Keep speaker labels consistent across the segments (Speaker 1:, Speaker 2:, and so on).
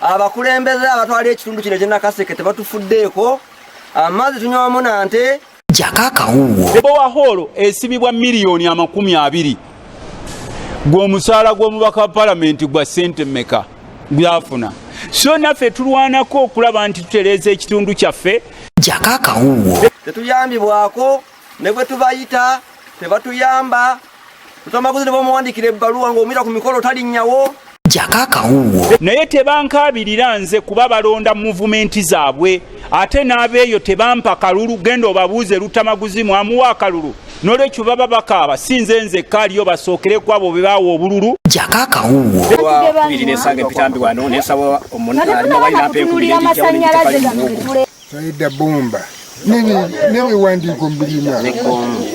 Speaker 1: Abakulembeze abatwala ekitundu kino ekyenakaseke tebatufuddeeko, amazzi tunywamu na nte.
Speaker 2: Jako akawuwo.
Speaker 3: Borehole esibibwa 20 millioni gwe omusaala gw'omubaka wa palamenti gwa ssente mmeka gwafuna? So naffe tulwanako okulaba nti tutereeza ekitundu kyaffe.
Speaker 2: Jako akawuwo.
Speaker 1: Tetuyambibwako, ne bwe tubayita tebatuyamba. Lutamaguzi ne bamuwandikira ebbaluwa ng'omuyita ku mikolo talinnyawo.
Speaker 2: Jako akawuwo.
Speaker 3: Naye tebankaabirira nze kuba balonda muvumenti zaabwe, ate n'abeeyo tebampa kalulu. Genda obabuuze, Lutamaguzi mwamuwa akalulu? N'olwekyo baba bakaaba si nze nzekka aliyo, basookere ku abo be baawa obululu.
Speaker 2: Jako akawuwo.
Speaker 4: Kubiri nesanga epitambi wano nensaba alima wali nampa enkubiri
Speaker 5: Tunuulira
Speaker 4: ejjawo.
Speaker 5: amasannyalaze gano getule.
Speaker 6: Saida Bomba n'ebiwandiiko mbirina nekoomu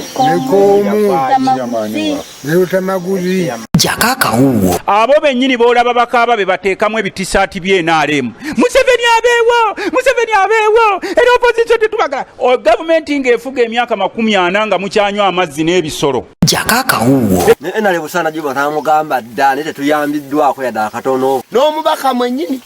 Speaker 6: ne Lutamaguzi.
Speaker 2: Jako akawuwo.
Speaker 3: Abo bennyini b'olaba bakaaba be bateekamu ebitisaati by'NRM, "Museveni abeewo, Museveni abeewo, era opposition tetubagala." Gavumenti ng'efuga emyaka 40 nga mukyanywa amazzi n'ebisolo.
Speaker 2: Jako akawuwo.
Speaker 1: Ne enale busaana gye batamugamba dda, naye tetuyambiddwako yadde akatono.
Speaker 7: N'omubaka mwennyini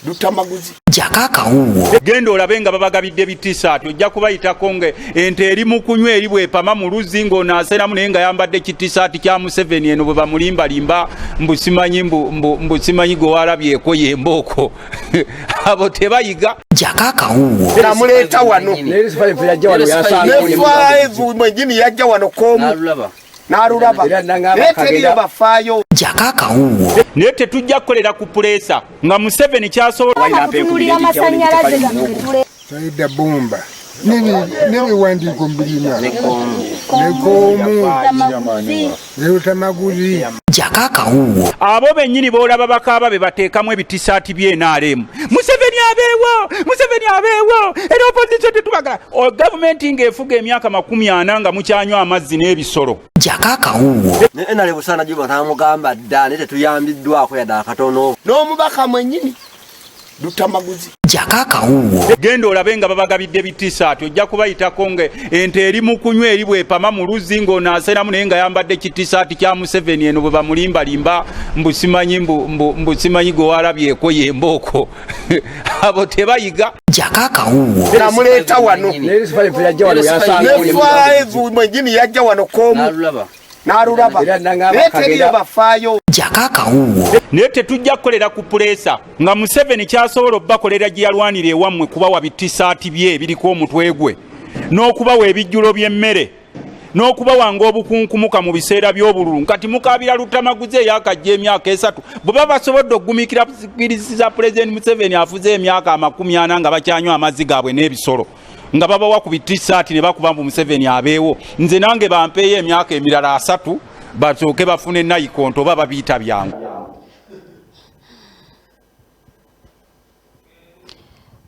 Speaker 7: Lutamaguzi.
Speaker 2: Jako akawuwo.
Speaker 3: Genda olabe nga babagabidde bitisaati, ojja kubayitako nga ente eri mu kunywa eri bwepama mu luzzi ng'onaaseramu, naye nga yambadde kitisaati kya Museveni. Eno bwe bamulimbalimba mbu simanyi mbu simanyi gwe walabyeko yembooko, abo tebayiga.
Speaker 2: Jako akawuwo.
Speaker 7: Namuleeta wano ne five mwennyini yajja wano koomu n'alulaba, naye teriyo bafaayo.
Speaker 2: Jako akawuwo.
Speaker 3: Naye tetujja kukolera ku pressure nga Museveni kyasobola.
Speaker 5: Tunuulira amasannyalaze gano getule.
Speaker 6: Saida Bomba n'ebiwandiiko mbirina nekoomu ne Lutamaguzi.
Speaker 2: Jako akawuwo.
Speaker 3: Abo bennyini b'olaba bakaaba be bateekamu ebitisaati by'NRM, "Museveni abeewo, Museveni abeewo, era opposition tetubagala." Gavumenti ng'efuga emyaka 40 nga mukyanywa amazzi n'ebisolo.
Speaker 2: Jako akawuwo.
Speaker 1: Ne enale busaana gye batamugamba dda, naye tetuyambiddwako yadde akatono.
Speaker 7: N'omubaka mwennyini Lutamaguzi.
Speaker 2: Jako akawuwo.
Speaker 3: Genda olabe nga babagabidde bitisaati, ojja kubayitako nga ente eri mu kunywa eri bwepama mu luzzi ng'onaaseramu, naye nga yambadde kitisaati kya Museveni. Eno bwe bamulimbalimba mbu simanyi mbu simanyi gwe walabyeko yembooko, abo tebayiga.
Speaker 2: Jako akawuwo.
Speaker 7: Namuleeta wano ne five mwennyini yajja wano koomu n'alulaba, naye teriyo bafaayo.
Speaker 2: Jako akawuwo.
Speaker 3: Naye tetujja kukolera ku pressure nga Museveni kyasobola obbakolera gye yalwanira ewammwe kubawa bitisaati bye ebiriko omutwe gwe n'okubawa ebijjulo by'emmere n'okubawanga obukunkumuka mu biseera by'obululu. Kati mukabira Lutamaguzi eyakajja emyaka 3. Bwe baba basobodde okugumikiriza Pulezidenti Museveni afuze emyaka 40 nga bakyanywa amazzi gaabwe n'ebisolo, nga babawa ku bitisaati ne bakuba mbu Museveni abeewo, nze nange bampeeyo emyaka emirala 30 basooke bafune nayikonto oba babiyita byangu.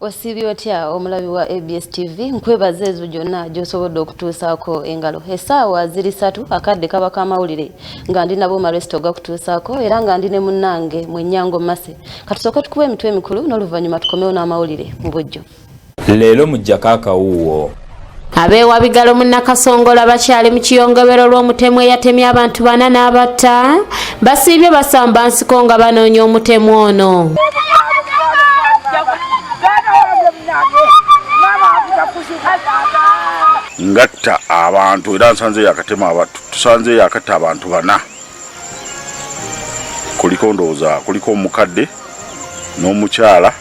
Speaker 8: Osiibye otya omulabi wa ABS TV? Nkwebaza ezo gyonna gy'osobodde okutuusaako engalo. Essaawa ziri 3, akadde kaba k'amawulire nga ndi nabo Maresito gakutuusaako, era nga ndi ne munnange Mwenyango Mase. Katusooke tukuba emitwe emikulu n'oluvannyuma tukomewo n'amawulire mu bujjuvu.
Speaker 9: Leero mujjako akawuwo.
Speaker 10: Abeewabigalo mu Nakasongola bakyali mu kiyongobero lw'omutemu eyatemye abantu bana n'abatta. Basiibye basamba nsiko nga banoonya omutemu ono.
Speaker 11: Ngatta abantu era nsanzeeyo akatema, tusanzeeyo akatta abantu bana. Kuliko ndowooza kuliko omukadde n'omukyala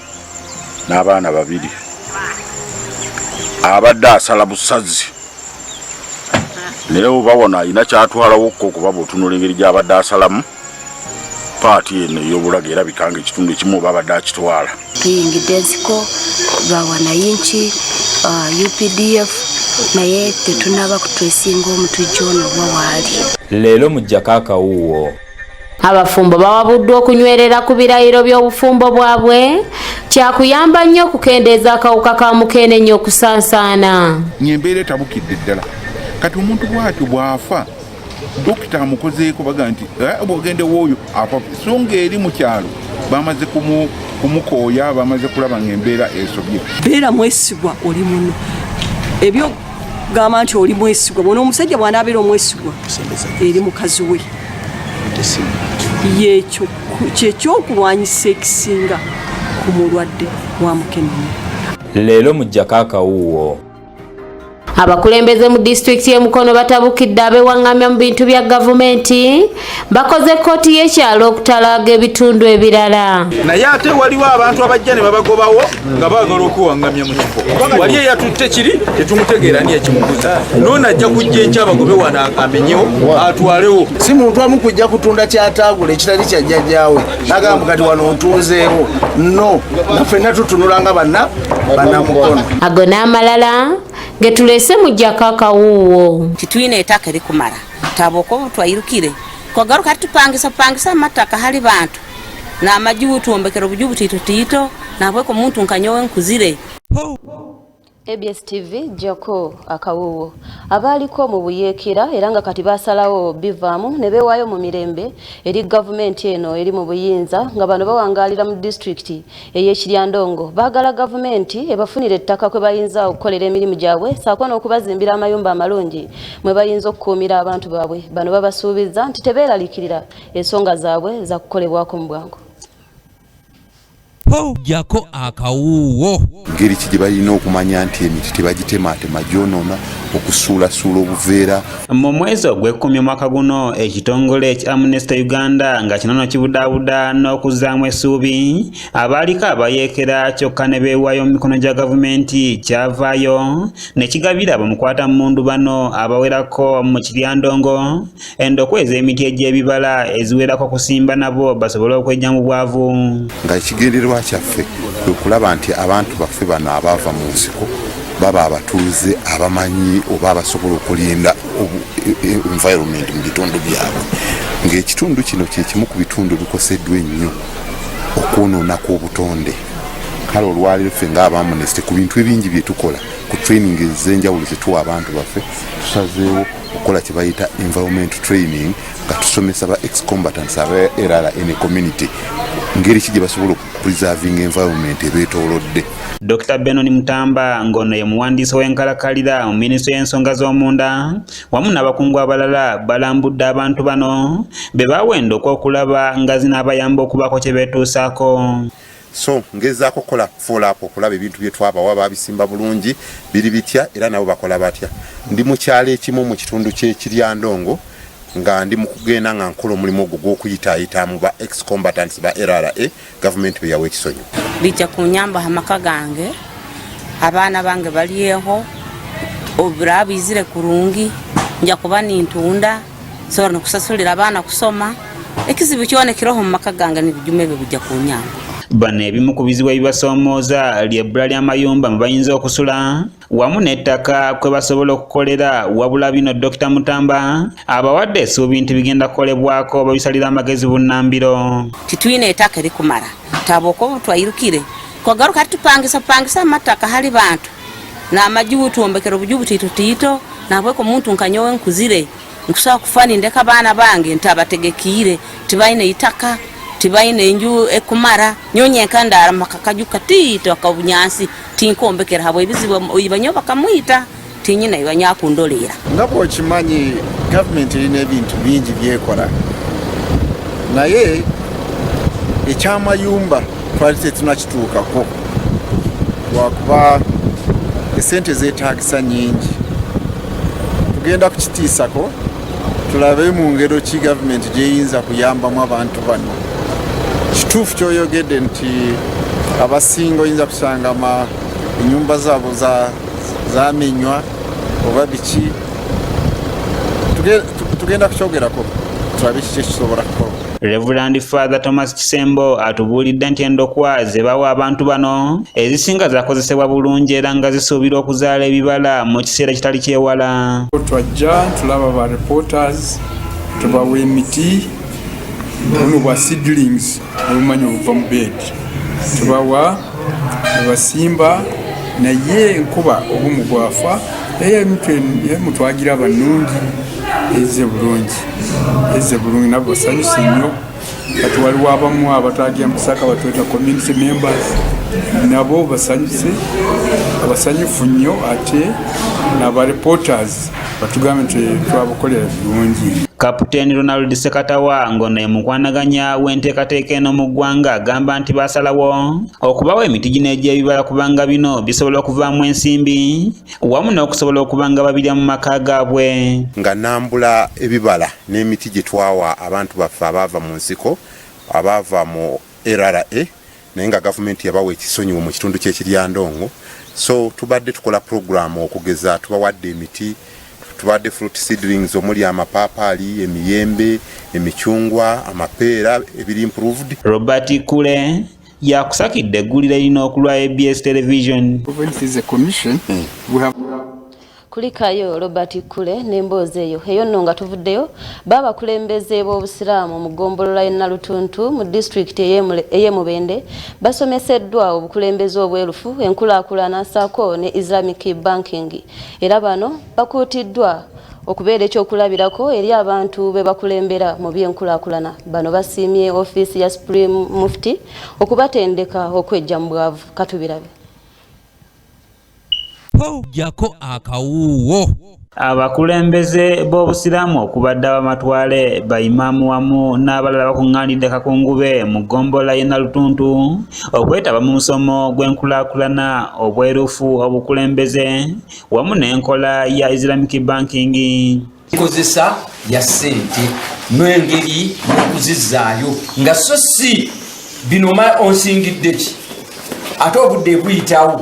Speaker 11: n'abaana babiri. Abadde asala busazi, naye oba wano alina kyatwalawokko, kuba bw'otunula engeri gy'abadde asalamu part eno ey'obulago erabika nga ekitundu ekimu oba abadde akitwala.
Speaker 12: Tuyingidde ensiko lwa wananchi, UPDF, naye tetunaba kutwesinga omutujju ono oba waali.
Speaker 9: Leero mujjako akawuwo.
Speaker 10: Abafumbo bawabuddwa okunywerera ku birayiro by'obufumbo bwabwe, kyakuyamba nnyo okukendeeza akawuka ka mukenenya okusansaana.
Speaker 13: Ng'embeera etabukidde ddala. Kati omuntu bw'atyo bw'afa, dokita amukozeeko baga nti, "Eh, bw'ogende wooyo afa," so ng'eri mu kyalo bamaze kumukooya, bamaze kulaba ng'embeera esobye.
Speaker 14: Beera mwesigwa oli muno ebyo gamba nti oli mwesigwa bona. Omusajja bw'anaabeera omwesigwa eri mukazi we. Yekyo kyekyokulwanyisa ekisinga ku mulwadde wa mukenenya.
Speaker 9: Leero mujjako akawuuwo.
Speaker 10: Abakulembeze mu disitulikiti y'e Mukono batabukidde abeewaŋŋamya mu bintu bya gavumenti bakoze kkooti y'ekyalo okutalaaga ebitundu ebirala.
Speaker 15: Naye ate waliwo abantu abajja ne babagobawo nga baagala okuwaŋŋamya mu kifo. Wali eyatutte kiri tetumutegeera ni ekimuguza. N'ono ajja kujja enkya abagobe wano amenyewo atwalewo.
Speaker 16: Si muntu amu kujja kutunda kyataagula ekitali kya jjajjaawe n'agamba kati wano ntunzeewo. No, nafenna tutunula nga banna bannamukono.
Speaker 10: Ago n'amalala ge tuleese mujjako akawuuwo.
Speaker 17: Titwine ettaka erikumara taboka obu twairukire twagaruka tupangisa pangisa amataka hali bantu n'amajubu twombekera obujubu tiito tiito nabweko omuntu nkanyowe nkuzire.
Speaker 8: ABS TV jjako akawuuwo. Abaaliko mu buyeekera era nga kati baasalawo bivaamu ne beewaayo mu mirembe eri gavumenti eno eri mu buyinza nga bano bawangaalira mu disitulikiti ey'e Kiryandongo. Baagala gavumenti ebafunire ettaka kwe bayinza okukolera emirimu gyabwe ssaako n'okubazimbira amayumba amalungi mwe bayinza okukuumira abantu baabwe. Bano babasuubiza nti tebeeraliikirira ensonga zaabwe za kukolebwako mu bwangu.
Speaker 18: Jjako akawuuwo.
Speaker 19: Ngeri ki gye balina okumanya nti emiti tebagitemaatema gyonoona okusuulasuula obuveera?
Speaker 20: Mu mwezi ogw'ekkumi omwaka guno, ekitongole ekya Amnesty Uganda nga kino kibudaabuda n'okuzzaamu essuubi abaaliko abayeekera kyokka ne beewaayo mu mikono gya gavumenti kyavaayo ne kigabira bamukwata mmundu bano abawerako mu Kiryandongo endokwa ez'emiti egy'ebibala eziwerako kusimba nabo basobole okwejja mu bwavu.
Speaker 19: Nga ekigendererwa kyaffe kwe kulaba nti abantu baffe bano abaava mu nsiko baba abatuuze abamanyi oba abasobola okulinda environment mu bitundu byabwe, ng'ekitundu kino kye kimu ku bitundu ebikoseddwa ennyo okwonoona kw'obutonde. Kale olwaleero ffe ng'aba Amnesty, ku bintu ebingi bye tukola, ku training ez'enjawulo zetuwa abantu baffe, tusazeewo okukola kye bayita environment training nga tusomesa ba ex-combatants aba LRA in a community ngeri ki gye basobola okupreserving environment ebeetoolodde.
Speaker 20: Dr Benon Mutamba, ng'ono ye muwandiisi w'enkalakalira mu minisitule y'ensonga z'omunda, wamu n'abakungu abalala balambudde abantu bano be bawa endokwa okulaba nga zinaabayamba okubaako kye beetuusaako.
Speaker 19: So ngezaako kukola follow up okulaba ebintu bye twabawa babisimba bulungi, biri bitya, era nabo bakola batya. Ndi mu kyalo ekimu mu kitundu ky'ekiryandongo nga ndi mu kugenda nga nkola omulimu ogwo gw'okuyitaayita mu ba ex combatants ba LRA gavumenti be yawa ekisonyiwo.
Speaker 17: Bijja kunyamba amaka gange, abaana bange balyeho obiraba bizire kurungi, nja kuba nintunda nsobora nokusasulira abaana kusoma. Ekizibu kyona kiroho mu maka gange nibijuma ebyo bijja kunyamba.
Speaker 20: Bano ebimu ku bizibu ebibasoomooza ly'ebbula ly'amayumba mwe bayinza okusula wamu n'ettaka kwe basobola okukolera. Wabula bino Dr Mutamba abawadde essuubi nti bigenda kukolebwako babisalira amagezi bunnambiro.
Speaker 17: Titwine ettaka erikumara taboka obu twairukire twagaruka tupangisa pangisa amataka hali bantu n'amajubu twombekera obujubu tiito tiito nabweko omuntu nkanyowe nkuzire nkusobola kufa nindeka abaana bange ntabategekiire, tibaine itaka, tibaine enju ekumara. Nyonyenka ndara makakaju katiito akabunyansi tinkombekera habwe ebizibu ibanyo bakamwita tinyina ibanyakundolera.
Speaker 16: Nga bw'okimanyi, gavumenti erina ebintu bingi byekola, naye ekyamayumba twali tetunakituukako lwakuba esente zeetagisa nyingi. Tugenda kukitiisako tulabe mu ngero ki gavumenti gyeyinza kuyambamu abantu bano. Kituufu kyoyogedde nti abasinga oyinza kusanga ennyumba zaabwe zamenywa oba biki. Tugenda kukyogerako tulabe kiki ekisobola kukolwa.
Speaker 20: Reverend Father Thomas Kisembo atubuulidde nti endokwa ze bawa abantu bano ezisinga zakozesebwa bulungi era nga zisuubirwa okuzaala ebibala mu kiseera kitali kyewala.
Speaker 21: Twajja tulaba ba reporters, tubawa emiti buno bwa seedlings obumanyi obuva mu bed, tubawa nebasimba, naye enkuba obumu bwafa, naye emiti emu twagiraba nungi, ezze bulungi, ezze bulungi, nabo basanyuse nnyo. Kati waliwo abamu abatagira musaka batweta community members, nabo basanyuse, abasanyufu nnyo, ate naba reporters batugambe nti twabakolera birungi.
Speaker 20: Kapiteeni Ronald Ssekatawa ng'ono ye mukwanaganya w'enteekateeka eno mu ggwanga agamba nti baasalawo okubawa emiti gino egy'ebibala kubanga bino bisobola okuvaamu ensimbi wamu n'okusobola okuba nga babirya mu maka gaabwe.
Speaker 19: Nga nambula ebibala n'emiti gye twawa abantu baffe abaava mu nsiko abaava mu LRA naye nga gavumenti yabawa ekisonyiwo mu kitundu ky'e Kiryandongo so tubadde tukola pulogulaamu okugeza tubawadde emiti tubawadde fruit seedlings omuli amapaapaali, emiyembe, emicungwa, amapeera ebiri improved.
Speaker 20: Robert Kule yakusakidde eggulire lino okulwa ABS Television.
Speaker 8: Kulikayo Robert Kule n'emboozi eyo. Eyo nno nga tuvuddeyo, baabakulembeze b'Obusiraamu mu ggombolola y'e Nalutuntu mu disitulikiti ey'e Mubende basomeseddwa obukulembeze obwerufu, enkulaakulana ssaako ne Islamic Banking era bano bakuutiddwa okubeera ekyokulabirako eri abantu be bakulembera mu by'enkulaakulana. Bano basiimye ofiisi ya Supreme Mufti okubatendeka okweggya mu bwavu. Katubirabe.
Speaker 18: Jako akawuuwo.
Speaker 20: Abakulembeze b'Obusiraamu okubadde abamatwale, bayimaamu wamu n'abalala bakuŋŋaanidde Kakungube mu ggombolola y'e Nalutuntu okwetaba mu musomo gw'enkulaakulana, obwerufu, obukulembeze wamu n'enkola ya Islamic Banking.
Speaker 4: Enkozesa ya ssente n'engeri y'okuzizzaayo nga so si bino onsingidde ki ate obudde buyitawo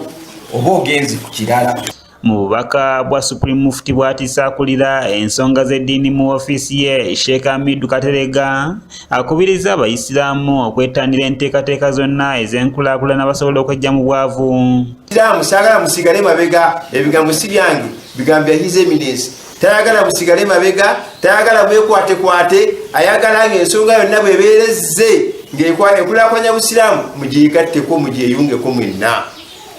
Speaker 4: oba ogenze ku kirala.
Speaker 20: Mu bubaka bwa Supreme Mufti bw'atiisa akulira ensonga z'eddiini mu ofiisi ye Sheikh Hamidu Kateregga akubirizza Abayisiraamu okwettanira enteekateeka zonna ez'enkulaakulana basobole okweggya mu bwavu.
Speaker 22: Siraamu saagala musigale mabega, ebigambo si byange, bigambo bya His Eminence. Tayagala musigale mabega, tayagala mwekwatekwate, ayagala ng'ensonga yonna bw'ebeera ezze ng'ekulaakulanya Busiraamu mugyegatteko, mugyeyungeko mwenna.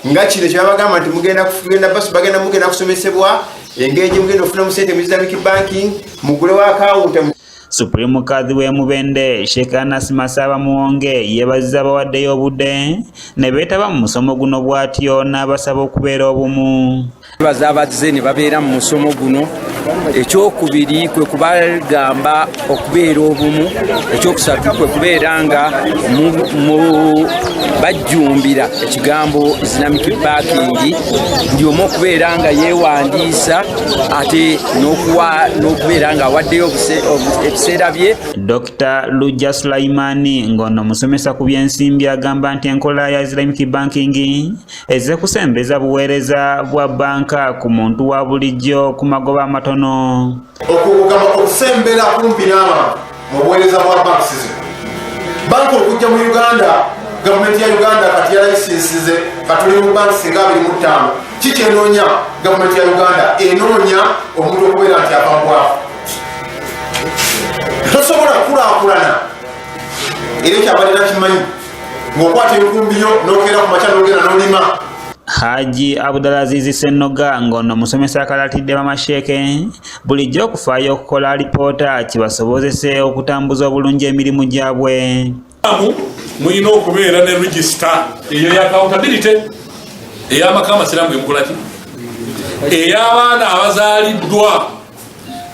Speaker 22: Nga kino kye babagamba nti mugenda kugenda basu bagenda mugenda kusomesebwa engeri gye mugenda okufunamu ssente mu Islamic banking, muggulewo akawunta.
Speaker 20: Supreme Kadhi w'e Mubende, Sheikh Anas Masaba Muwonge yeebazizza abawaddeyo obudde ne beetaba mu musomo guno bw'atyo n'abasaba okubeera obumu.
Speaker 4: Twebaza abazze ne babeera mu musomo guno. Ekyokubiri kwe kubagamba okubeera obumu. Ekyokusatu kwe kubeera nga bajjumbira ekigambo Islamic banking, buli omu okubeera nga yeewandiisa ate n'okubeera nga awaddeyo ebiseera bye.
Speaker 20: Dr. Lujja Sulaimani ng'ono musomesa ku by'ensimbi agamba nti enkola ya Islamic banking ezze kusembeza buweereza bwa bbanka ku muntu wa bulijjo ku magoba amatono.
Speaker 23: Okugamba okusembera kumpi n'abantu mu buweereza bwa banks zino. Banka okujja mu Uganda, gavumenti ya Uganda kati yalayisinsize katuli mu banks nga 25. Kiki enoonya gavumenti ya Uganda? Enoonya omuntu okubeera nti ava mu bwavu. Tosobola kukulaakulana era ekyo abalina kimanyi ng'okwata enkumbi yo n'okeera ku makya n'ogenda n'olima.
Speaker 20: Haji Abdulaziz Ssennoga ng'ono musomesa akalatidde bamasheeke bulijjo okufaayo okukola alipoota kibasobozese okutambuza obulungi emirimu gyabwe.
Speaker 24: Mulina okubeera ne register eyo ya accountability ey'amaka amasiraamu gemukola ki, ey'abaana abazaaliddwa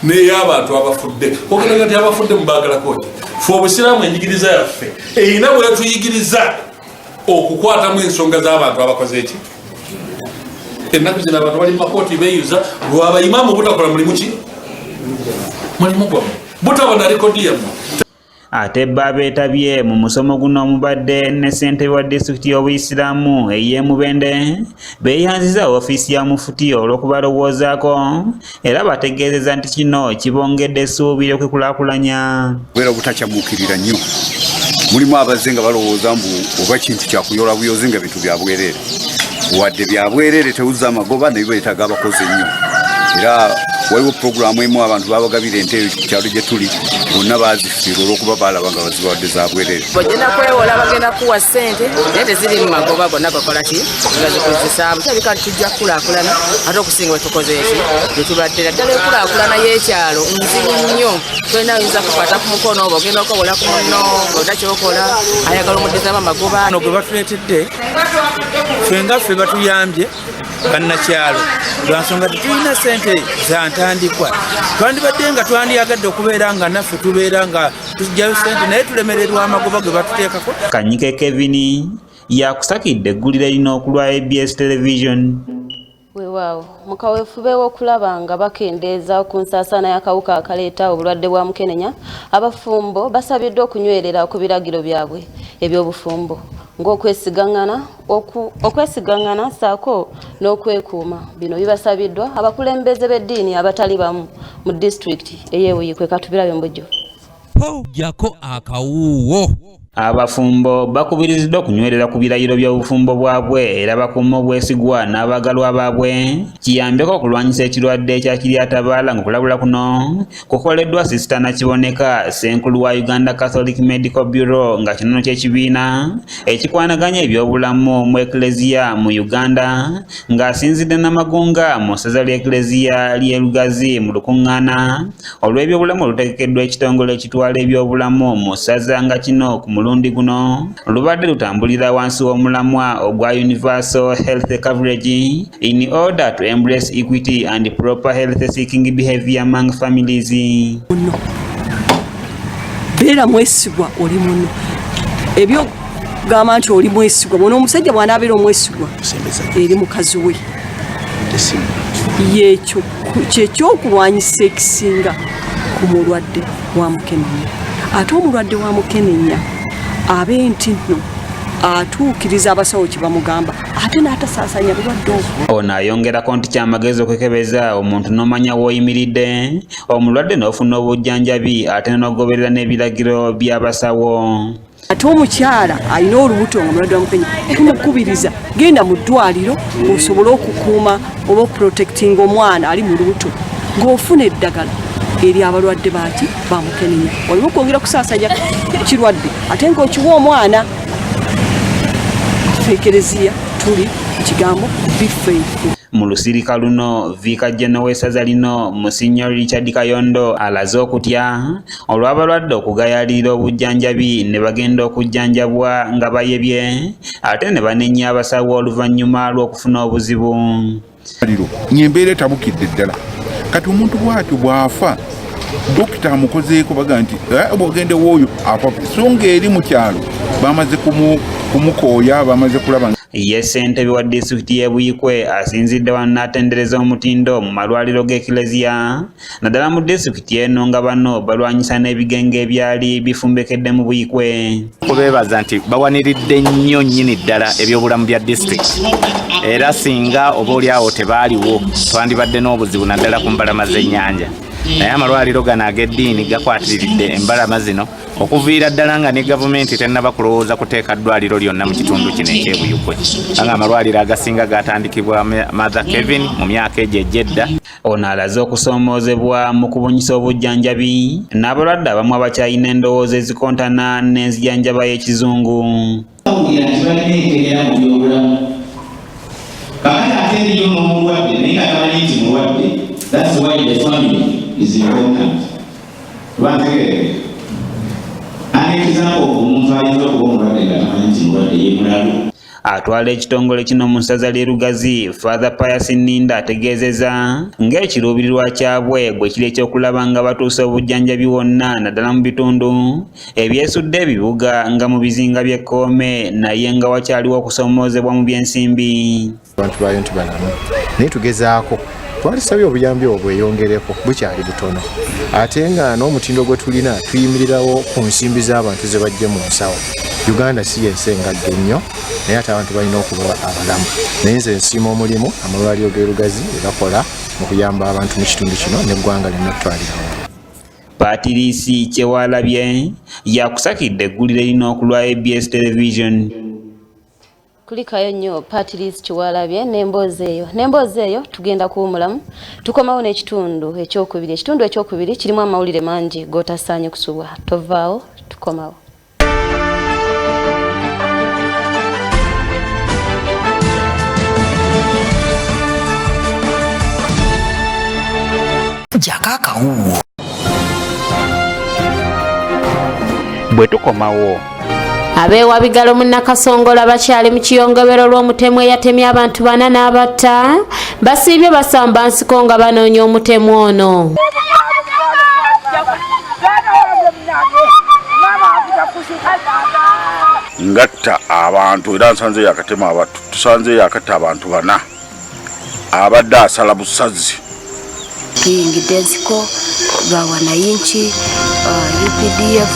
Speaker 24: n'ey'abantu abafudde. Ogenda nti abafudde mubaagalako ki? Ffe obusiraamu enjigiriza yaffe erina bwetuyigiriza okukwatamu ensonga z'abantu abakoze eki. Ennaku zino abantu bali mu makooti beeyuza lwabayimaamu butakola mulimu ki, mulimu gwammwe butaba na rekodi yammwe.
Speaker 20: Ate bo abeetabye mu musomo guno omubadde ne ssentebe wa disitulikiti y'Obuyisiraamu ey'e Mubende beeyanziza ofiisi ya Mufuti olw'okubalowoozaako era bategeezezza nti kino kibongedde essuubi ly'okwekulaakulanya.
Speaker 25: Kubeera obutakyamuukirira nnyo, mulimu abazze nga balowooza mbu oba kintu kya kuyoola buyozi nga bintu bya bwereere. Wadde bya bwereere tewuzza amagoba naye beetaaga abakozi ennyo. Era waliwo pulogulaamu emu abantu babagabira ente eyo ku kyalo gye tuli bonna baazifiirwa olw'okuba baalaba nga bazibawadde za bwereere.
Speaker 26: Bagenda kwewola, bagenda kuwa ssente naye teziri mu magoba gonna gakola ki nga zikozesaamu. Kirabika nti tujja kukulaakulana ate okusinga bwe tukoze eki gye tubadde. Naddala enkulaakulana y'ekyalo nzibu nnyo, tolina oyinza kukwata ku mukono oba ogenda okwewola ku munno olina ky'okola ayagala omuddizaamu amagoba.
Speaker 15: Ono gwe batuleetedde ffe nga ffe batuyambye
Speaker 1: Bannakyalo, lwansonga tetulina sente za ntandikwa. Twandibadde nga twandyagadde okubeera nga naffe tubeera nga tujjayo sente, naye tulemererwa amagoba ge batuteekako.
Speaker 20: Kanyike Kevin yakusakidde eggulire lino ku lwa ABS Television.
Speaker 8: Weewaawo, mu kaweefube w'okulaba nga bakendeeza ku nsaasaana y'akawuka akaleeta obulwadde bwa mukenenya, abafumbo basabiddwa okunywerera ku biragiro byabwe eby'obufumbo ng'okwesigaŋŋana okwesigaŋŋana ssaako n'okwekuuma. Bino bibasabiddwa abakulembeze b'eddiini abatali bamu mu disitulikiti ey'e Buikwe. Katubirabe mu bujjuvu.
Speaker 18: Jjako akawuuwo.
Speaker 20: Abafumbo bakubiriziddwa okunywerera ku birayiro by'obufumbo bwabwe era bakuume obwesigwa n'abaagalwa baabwe kiyambeko okulwanyisa ekirwadde kya kiryatabaala, ng'okulabula kuno kukoleddwa Sisita Nakiboneka, ssenkulu wa Uganda Catholic Medical Bureau, nga kinono ky'ekibiina ekikwanaganya ebyobulamu mu Eklezia mu Uganda, ng'asinzidde Namagunga mu ssaza ly'Eklezia ly'e Lugazi mu lukuŋŋaana olw'ebyobulamu olutegekeddwa ekitongole ekitwala ebyobulamu mu ssaza, nga kino ku mulundi guno lubadde lutambulira wansi w'omulamwa ogwa Universal Health Coverage in order to embrace equity and proper health seeking behavior among families.
Speaker 14: Beera mwesigwa oli muno, ebyo gamba nti oli mwesigwa bona. Omusajja bw'anaabeera omwesigwa eri mukazi we, yekyo kyekyokulwanyisa ekisinga ku mulwadde wa mukenenya. Ate omulwadde wa mukenenya abe nti nno atuukiriza abasawo kye bamugamba, ate n'atasaasanya bulwadde obwo.
Speaker 20: Ono ayongerako nti kyamagezi okwekebeza omuntu n'omanya w'oyimiridde omulwadde n'ofuna obujjanjabi, ate n'ogoberera n'ebiragiro by'abasawo.
Speaker 14: Ate omukyala alina olubuto nga mulwadde wa mukenenya, tumukubiriza genda mu ddwaliro osobole okukuuma oba okuprotectinga omwana ali mu lubuto ng'ofuna eddagala eri abalwadde baki bamukenenya, olina okwongera okusaasanya kirwadde ate ng'okiwa omwana. Ffe ekereziya tuli kigambo be faithful.
Speaker 20: Mu lusirika luno, Viika General w'essaza lino, Musinyo Richard Kayondo, alaze okutya olw'abalwadde okugayaalirira obujjanjabi ne bagenda okujjanjabwa nga bayebye, ate ne banenya abasawo oluvannyuma lw'okufuna obuzibu.
Speaker 13: Ng'embeera etabukidde ddala. Kati omuntu bw'atyo bw'afa, dokita amukozeeko baga nti bw'ogenda ew'oyo afa, so ng'eri mu kyalo bamaze kumukooya, bamaze kulaba.
Speaker 20: Ye ssentebe wa disitulikiti y'e Buikwe asinzidde wano n'atendereza omutindo mu malwaliro g'Eklezia naddala mu disitulikiti eno, nga bano balwanyisa n'ebigenge ebyali bifumbekedde mu Buikwe.
Speaker 2: Kubeebaza nti bawaniridde nnyo nnyini ddala ebyobulamu bya disitulikiti, era singa oba oliawo tebaaliwo twandibadde n'obuzibu naddala ku mbalama z'ennyanja. Naye amalwaliro gano ag'eddiini gakwatiriridde embalama zino okuviira ddala nga ne gavumenti tennaba kulowooza kuteeka ddwaliro lyonna mu kitundu kino eky'Ebuyukwe, nga amalwaliro agasinga gatandikibwa Mother Kevin mu myaka egyo egy'edda.
Speaker 20: Ono alaze okusoomoozebwa mu kubunyisa obujjanjabi n'abalwadde abamu abakyalina endowooza ezikontana n'enzijanjaba y'ekizungu.
Speaker 3: Bawulira nti balina enkenyera mu byobulamu. Kakati ate eriyo n'omulwadde naye nga tamanyi nti mulwadde. That's why the family is important. Oba ntegeerekeka? An example of omuntu ayinza okuba omulwadde nga tamanyi nti mulwadde ye mulalu.
Speaker 20: Atwala ekitongole kino mu ssaza ly'e Lugazi, Father Pius Nninda, ategeezezza ng'ekiruubirirwa kyabwe bwe kiri eky'okulaba nga batuusa obujjanjabi wonna naddala mu bitundu ebyesudde ebibuga nga mu bizinga by'e Kkoome, naye nga wakyaliwo okusoomoozebwa mu by'ensimbi.
Speaker 5: Abantu baayo nti balamu, naye tugezaako. Twalisabye obuyambi obwo bweyongereko, bukyali butono, ate nga n'omutindo gwe tulina tuyimirirawo ku nsimbi z'abantu ze bajje mu nsawo. Uganda si yensi engagga ennyo, naye ate abantu balina okuba abalamu. Naye nze nsiima omulimu amalwaliro g'e Lugazi gakola mu kuyamba abantu mu kitundu kino n'eggwanga lyonna okutwalira.
Speaker 20: Patirisi Kyewalabye yakusakidde eggulire lino ku lwa ABS Television.
Speaker 8: Kulikayo nnyo Patrice Kiwalabye n'emboozi eyo. N'emboozi eyo tugenda kuwumulamu, tukomawo n'ekitundu ekyokubiri. Ekitundu ekyokubiri kirimu amawulire mangi g'otasaanye kusubwa. Tovaawo, tukomawo.
Speaker 6: Jako akawuwo.
Speaker 20: Bwe tukomawo.
Speaker 6: Ab'ewabigalo mu Nakasongola bakyali mu kiyongobero lw'omutemu eyatemye abantu bana n'abatta. Basiibye basamba nsiko nga banoonya omutemu ono.
Speaker 7: Ngatta abantu era nsanze yakatema abantu, tusanze yakatta abantu bana, abadde asala busazi.
Speaker 9: Tuyingidde ensiko lwa wanayinki, UPDF,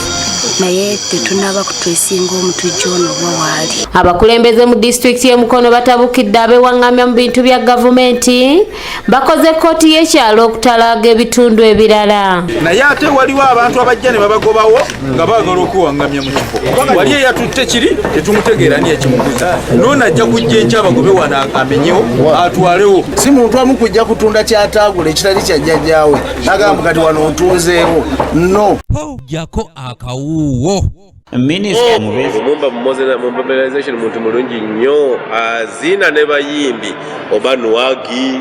Speaker 9: naye tetunaba kutwesinga omutujju ono oba waali.
Speaker 6: Abakulembeze mu disitulikiti y'e Mukono batabukidde abeewaŋŋamya mu bintu bya gavumenti, bakoze kkooti y'ekyalo okutalaaga ebitundu ebirala.
Speaker 15: Naye ate waliwo abantu abajja ne babagobawo nga baagala okuwaŋŋamya mu kifo. Wali eyatutte kiri tetumutegeera ani yakimuguza, noono ajja kujja enkya abagobe wano amenyewo atwalewo.
Speaker 16: Si muntu amu kujja kutunda kyataagula ekitali kya jjajjaawe nagamba kati wano otunzeewo no.
Speaker 18: Jako akawuuwo.
Speaker 20: Minisita omubeezi
Speaker 10: Lumumba mu mobilization muntu mulungi nnyo, azina ne bayimbi oba Nwagi,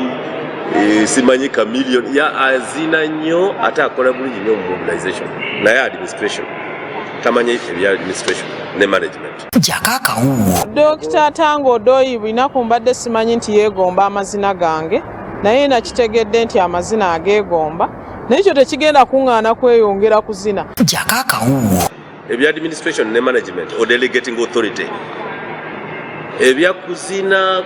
Speaker 10: simanyi Chameleone, ya azina nnyo ate akola bulungi nnyo mu mobilization, naye administration tamanyi ebya administration ne management.
Speaker 11: Jako akawuuwo.
Speaker 12: Dokita Tanga Odoi binaku mbadde simanyi nti yeegomba amazina gange, naye nakitegedde nti amazina ageegomba, naye ekyo tekigenda kuŋŋaana kweyongera kuzina.
Speaker 11: Jako akawuuwo.
Speaker 10: Ebya administration ne management or delegating authority, ebya kuzina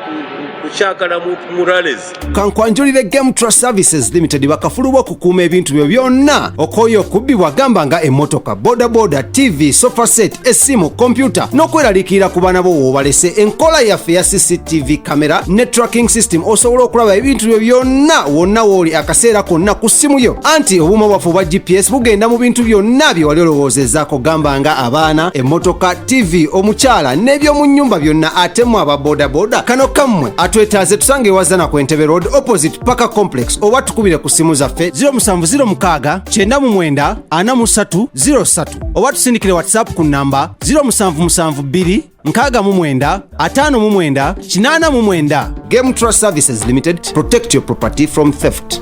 Speaker 10: kukyakala mu rallies.
Speaker 27: Kankwanjulire Game Trust Services Limited, bakafulu b'okukuuma ebintu byo byonna okwoyo okubbibwa, gamba nga emmotoka, bodaboda, TV, sofa set, essimu, kompyuta n'okweraliikirira ku baana bo w'obalese. Enkola yaffe ya CCTV camera ne tracking system, osobola okulaba ebintu byo byonna wonna w'oli akaseera konna ku ssimu yo. Anti obuuma bwaffe obwa GPS bugenda mu bintu byonna bye wali olowoozezaako, gamba nga abaana, emmotoka, TV, omukyala n'eby'omu nnyumba byonna. Ate mu aba bodaboda, kano kammwe atwetaaze tusange ewazana ku Entebbe Road opposite Paka Complex, oba tukubire ku ssimu zaffe 0706 99 43 03, oba tusindikire WhatsApp ku namba 0772 69 59 89. Game Trust Services Limited, protect your property from theft.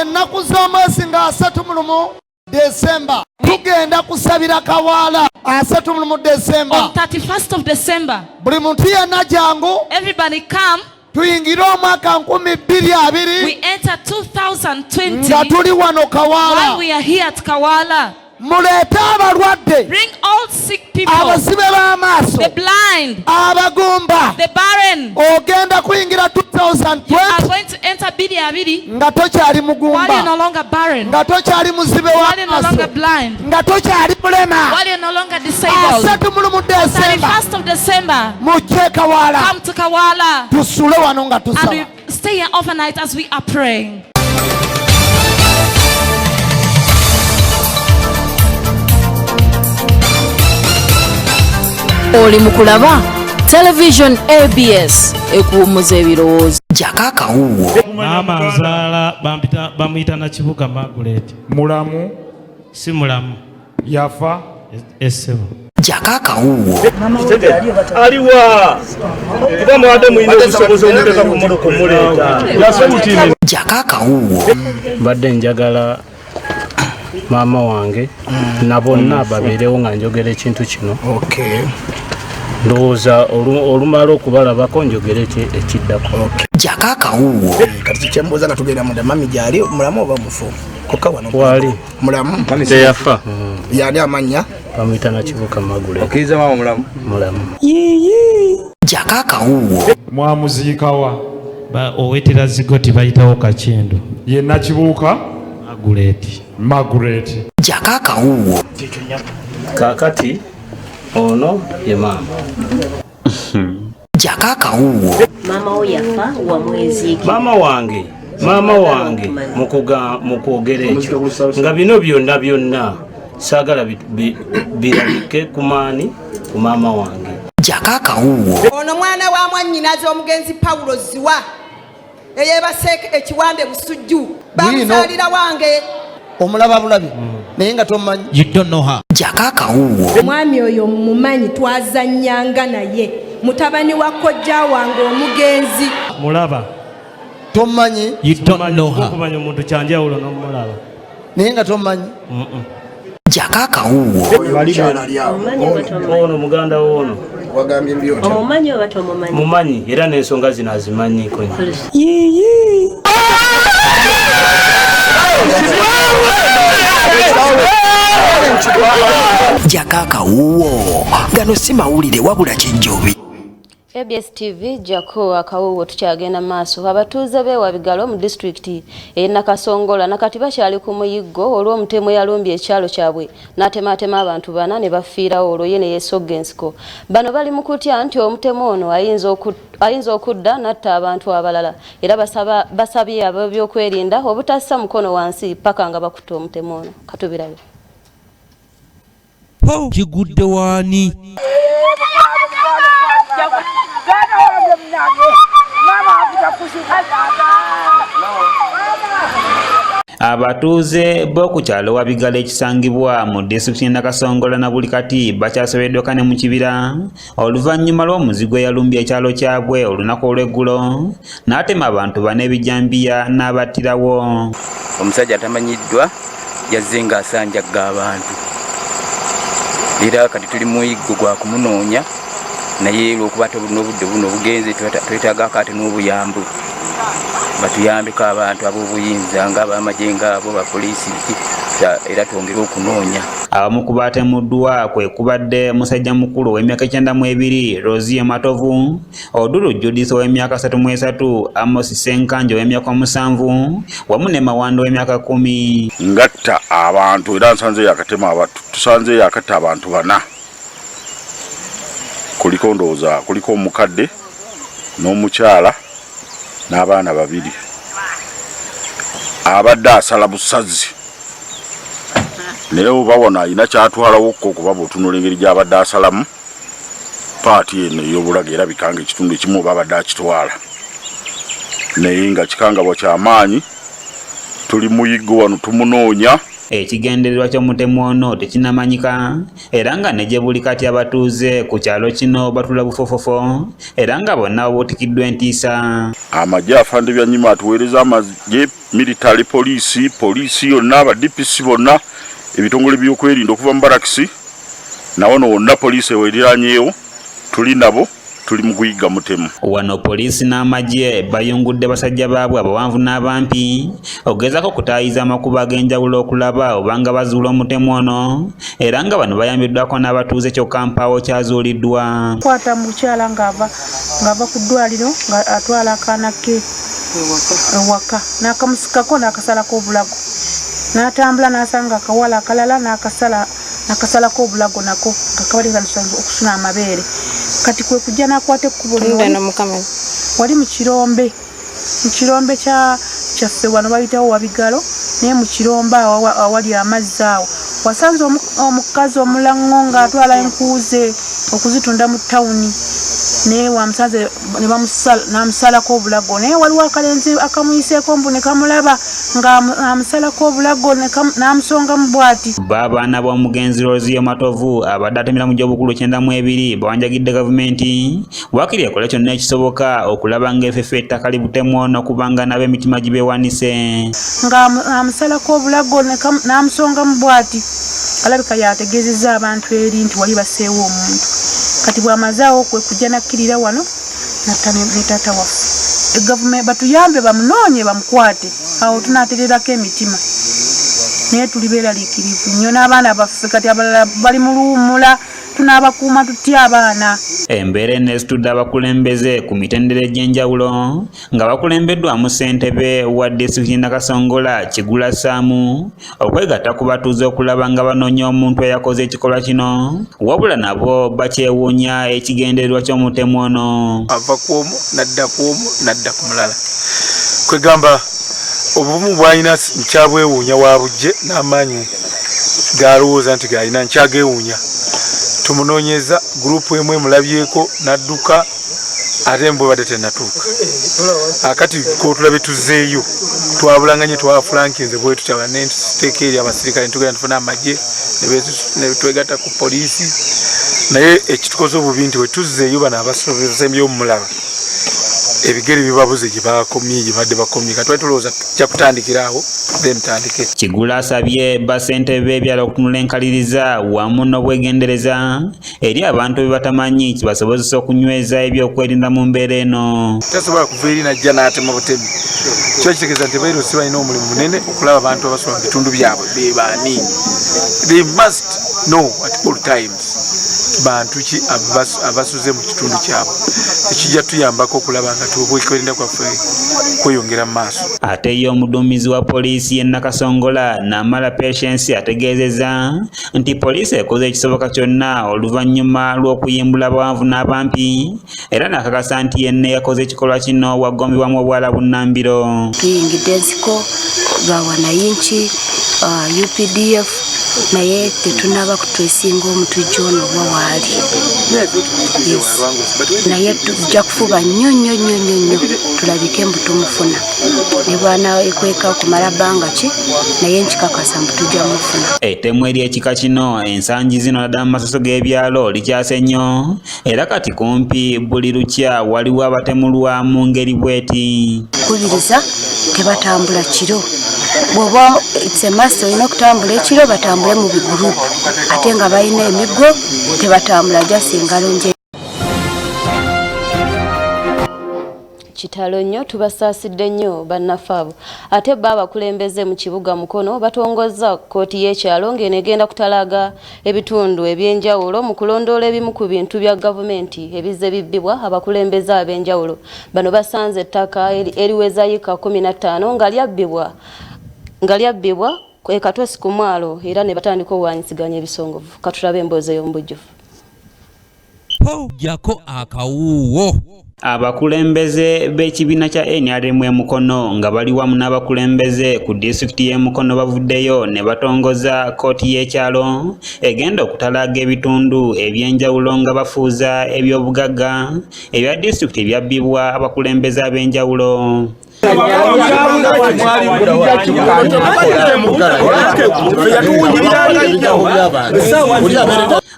Speaker 28: Ennaku z'omwezi nga 31 Desemba tugenda kusabira Kawaala, 31 Desemba.
Speaker 29: On 31st of December,
Speaker 28: Buli muntu yenna jangu.
Speaker 29: Everybody come.
Speaker 28: Tuyingire omwaka 2020
Speaker 29: We enter 2020
Speaker 28: nga tuli wano Kawaala.
Speaker 29: While we are here at Kawala.
Speaker 28: Muleete abalwadde,
Speaker 29: Bring all sick people,
Speaker 28: abazibe b'amaaso,
Speaker 29: the blind,
Speaker 28: abagumba.
Speaker 29: The barren.
Speaker 28: Ogenda kuyingira
Speaker 29: You are
Speaker 28: 2020
Speaker 29: going to enter bidi abiri
Speaker 28: nga tokyali
Speaker 29: while you're
Speaker 28: mugumba,
Speaker 29: no longer barren,
Speaker 28: nga tokyali muzibe
Speaker 29: while you're no longer
Speaker 28: w'amaaso,
Speaker 29: blind,
Speaker 28: nga tokyali mulema.
Speaker 29: While you're no longer disabled.
Speaker 28: 31 Desemba,
Speaker 29: 31st of December,
Speaker 28: mujje Kawaala,
Speaker 29: come to Kawala
Speaker 28: tusule wano nga
Speaker 29: and
Speaker 28: tusaba.
Speaker 29: We stay here overnight as we are praying.
Speaker 30: Oli mu kulaba Television ABS ekuwummuza ebirowoozo.
Speaker 11: Jako akawuuwo.
Speaker 31: Maama nzaala bamuyita Nakibuga Margaret.
Speaker 21: Mulamu?
Speaker 31: Si mulamu.
Speaker 21: Yafa?
Speaker 31: Essebo.
Speaker 11: Jako akawuuwo.
Speaker 32: Aliwa kuba mubadde mulina obusobozi omuteeka ku mmotoka omuleeta.
Speaker 11: Jako akawuuwo.
Speaker 31: Mbadde njagala maama wange na bonna babeerewo nga njogera ekintu kino. Ndowooza olumala okubalabako njogere ekiddako.
Speaker 11: Jako akawuuwo.
Speaker 16: Kati kyembuuza nga tugenda munda, mami gyali mulamu oba mufu? Kokka wano.
Speaker 31: Wali.
Speaker 16: Mulamu?
Speaker 31: Teyafa.
Speaker 16: Yani amannya?
Speaker 31: Bamuyita Nakibuka Margaret.
Speaker 25: Okkiriza maama mulamu?
Speaker 31: Mulamu.
Speaker 11: Jako akawuuwo.
Speaker 21: Mwamuziikawa?
Speaker 31: Owetera zigoti bayitawo Kakindu.
Speaker 21: Ye Nakibuuka
Speaker 31: Margaret.
Speaker 21: Margaret.
Speaker 11: Jako akawuuwo.
Speaker 31: Kaakati ono ye maama.
Speaker 11: Jako akawuuwo.
Speaker 9: Maama wo yafa wamweziiki?
Speaker 31: Maama wange, maama wange mu kwogera ekyo nga bino byonna byonna saagala birabike ku maani ku maama wange.
Speaker 11: Jako akawuuwo.
Speaker 33: Ono mwana wa mwannyinaze omugenzi Pawulo Ziwa eyeebase ekiwambe Busujju, bamuzaalira wange.
Speaker 16: Omulaba bulabi naye nga tomanyi.
Speaker 18: You don't know her.
Speaker 11: Jako akawuuwo.
Speaker 34: Omwami oyo mumanyi, twazannyanga naye, mutabani wa kojja wange omugenzi.
Speaker 31: Mulaba.
Speaker 16: Tomanyi.
Speaker 18: You don't know her.
Speaker 31: Okumanya omuntu kyanjawulo n'omulaba.
Speaker 16: Naye nga tomanyi.
Speaker 11: Jako akawuwo.
Speaker 31: Ono muganda woono.
Speaker 1: Omumanyi oba tomumanyi?
Speaker 31: Mumanyi era n'ensonga zino azimanyiiko nnyo.
Speaker 11: Jako akawuwo. Gano si mawulire wabula kijjobi.
Speaker 30: ABS TV jako akawuwo tukyagenda maaso. Abatuuze b'e Wabigalo mu disitulikiti ey'e Nakasongola nakati bakyali ku muyiggo olw'omutemu eyalumbye ekyalo kyabwe n'atemaatema abantu bana ne bafiirawo olwo ye ne yeesogga ensiko. Bano bali mu kutya nti omutemu ono ayinza okudda n'atta abantu abalala era basabye ab'ebyokwerinda obutassa mukono wansi paka nga bakutte omutemu ono. Katubirabe.
Speaker 18: Kigudde waani?
Speaker 20: Abatuuze b'oku kyalo Wabigalo ekisangibwa mu disitulikiti y'e Nakasongola na buli kati bakyasobeddwa ne mu kibira oluvannyuma lw'omuzigu eyalumbye ekyalo kyabwe olunaku olw'eggulo n'atema abantu bana ebijambiya n'abattirawo.
Speaker 2: Omusajja atamanyiddwa yazze ng'asanjagga abantu era kati tuli muyiggo gwa kumunoonya, naye olw'okuba n'obudde buno obugenze twetaagako ate n'obuyambi batuyambeko abantu ab'obuyinza ng'abamagye ng'abo bapoliisi era twongere okunoonya.
Speaker 20: Abamu ku baatemuddwa kwe kubadde musajja mukulu ow'emyaka 92 Rosie Matovu, Oduru Judith ow'emyaka 33, Amos Ssenkanja ow'emyaka 7 wamu ne Mawanda ow'emyaka 10.
Speaker 7: Ngatta abantu era nsanze yakatema tusanze yakatta abantu bana. Kuliko ndowooza kuliko omukadde n'omukyala n'abaana babiri. Abadde asala busazi naye oba wano alina kyatwalawokko okuba bw'otunula engeri gy'abadde asalamu paati eno ey'obulago erabika nga ekitundu ekimu oba abadde akitwala naye nga kikangabwa kyamaanyi. Tuli muyiggo wano tumunoonya.
Speaker 20: Ekigendererwa ky'omutemu ono tekinnamanyika era nga ne gye buli kati abatuuze ku kyalo kino batula bufofofo era nga bonna babuutikiddwa entiisa.
Speaker 7: Amagye afande Byanyima atuweereza amagye, military police, poliisi yonna, aba DPC bonna, ebitongole by'okwerinda okuva mu barakisi na wano wonna poliisi eweriraanyeewo tuli nabo. Tuli mu kuyigga mutemu.
Speaker 20: Wano poliisi n'amagye bayungudde basajja baabwe abawanvu n'abampi okugezaako okutaayiza amakubo ag'enjawulo okulaba obanga bazuula omutemu ono era nga bano bayambiddwako n'abatuuze kyokka mpaawo kyazuuliddwa.
Speaker 3: Kwata mukyala ng'ava ku ddwaliro ng'atwala akaana ke ewaka n'akamusikako n'akasalako obulago n'atambula n'asanga akawala akalala n'akasalako obulago nako nga kabali okusuna amabeere. Kati kwe kujja n'akwata ekkubo wali mu kirombe kyaffe wano bayitawo Wabigalo, naye mu kirombe awo awali amazzi awo wasanze omukazi omulaŋŋo ng'atwala enkuuze okuzitunda mu tawuni, naye wamusanze n'amusalako obulago, naye waliwo akalenzi akamuyiseeko mbu ne kamulaba ng'amusalako obulago n'amusongamu bw'ati.
Speaker 20: B'abaana b'omugenzi Rosie Matovu abadde atemera mu gy'obukulu 92 bawanjagidde gavumenti waakiri ekole kyonna ekisoboka okulaba ng'efefe ettaka libutemu ono kubanga n'ab'emitima gibeewanise.
Speaker 3: Ng'amusalako obulago n'amusongamu bw'ati. Alabika yategeezezza abantu eri nti wali baseewo omuntu. Kati bw'amaze awo kwe kujja n'akkirira wano natta ne taata waffe. Gavumenti batuyambe bamunoonye bamukwate, awo tunaatererako emitima. Naye tuli beeraliikirivu nnyo n'abaana baffe kati abalala bali mu luwummula, tunaabakuuma tutya abaana?
Speaker 20: Embeera eno esitudde abakulembeze ku mitendera egy'enjawulo nga bakulembeddwamu ssentebe wa disitulikiti Nakasongola Kigula Ssaamu okwegatta ku batuuze okulaba nga banoonya omuntu eyakoze ekikolwa kino, wabula nabo bakyewuunya ekigendererwa ky'omutemu ono.
Speaker 21: Ava ku omu n'adda ku omu n'adda ku mulala, kwegamba obuvumu bw'alina nkyabwewuunya wa bujje n'amaanyi g'alowooza nti g'alina nkyagewuunya. Tumunoonyeza gurupu emu emulabyeko n'adduka ate mbwe badde tennatuuka. Akati kotulabe tuzzeeyo twabulanganye twafulankinze bwe tutya ne tuteeka eri abasirikale ne tugenda tufuna amagye ne twegatta ku poliisi, naye ekitukoze obubi nti bwe tuzzeeyo bano abasobozembyeyo omulaba
Speaker 4: Ebigere bibabuze gye bakomye, gye badde bakomye. Kati twali tulowooza tujja kutandikira awo, then tandike.
Speaker 20: Kigula asabye bassentebe b'ebyalo okutunula enkaliriza wamu n'obwegendereza eri abantu be batamanyi kibasobozesa okunyweza ebyokwerinda mu mbeera eno.
Speaker 4: Tasobola kuva eri najja n'atema butemi. Kiba kitegeeza nti bairusi balina omulimu munene okulaba abantu abasula mu bitundu byabwe be baani. They must know at all times bantu ki abasuze mu kitundu kyabwe, ekijja tuyambako okulaba nga okwerinda kwaffe kweyongera mu maaso.
Speaker 20: Ate ye omuduumizi wa poliisi y'e Nakasongola, Namala Patience, ategeezezza nti poliisi ekoze ekisoboka kyonna oluvannyuma lw'okuyimbula abawanvu n'abampi, era n'akakasa nti yenna eyakoze ekikolwa kino wagombebwamu obwala bunnambiro.
Speaker 9: Tuyingidde ensiko lwa wananchi, UPDF, naye tetunaba kutwesinga omutujju ono oba waali. Yes. Naye tujja kufuba nnyo nnyo nnyo nnyo nnyo tulabike mbu tumufuna, ne bw'anaakweka okumala bbanga ki, naye nkikakasa mbu tujja mufuna.
Speaker 20: Ettemu ery'ekika kino ensangi zino naddala mu masoso g'ebyalo likyase nnyo, era kati kumpi buli lukya waliwo abatemulwa mu ngeri bw'eti.
Speaker 9: Kubiriza tebatambula kiro, bw'oba it's a must olina okutambula ekiro, batambule mu bigurupu, ate nga balina emiggo tebatambula just engalo nje.
Speaker 30: Kitalo nnyo, tubasaasidde nnyo bannaffe abo. Ate bo abakulembeze mu kibuga Mukono batongozza kkooti y'ekyalo ng'eno egenda kutalaga ebitundu ebyenjawulo mu kulondoola ebimu ku bintu bya gavumenti ebizze bibbibwa abakulembeze ab'enjawulo. Bano basanze ettaka eriweza yiika 15 nga lyabbibwa e Katosi ku mwalo, era ne batandika okuwaanyisiganya ebisongovu. Katulabe emboozi ey'omubujjuvu.
Speaker 18: Jako akawuuwo.
Speaker 20: Abakulembeze b'ekibiina kya NRM e Mukono nga bali wamu n'abakulembeze ku disitulikiti y'e Mukono bavuddeyo ne batongoza kkooti y'ekyalo egenda okutalaga ebitundu ebyenjawulo nga bafuuza ebyobugagga ebya disitulikiti ebyabbibwa abakulembeze ab'enjawulo.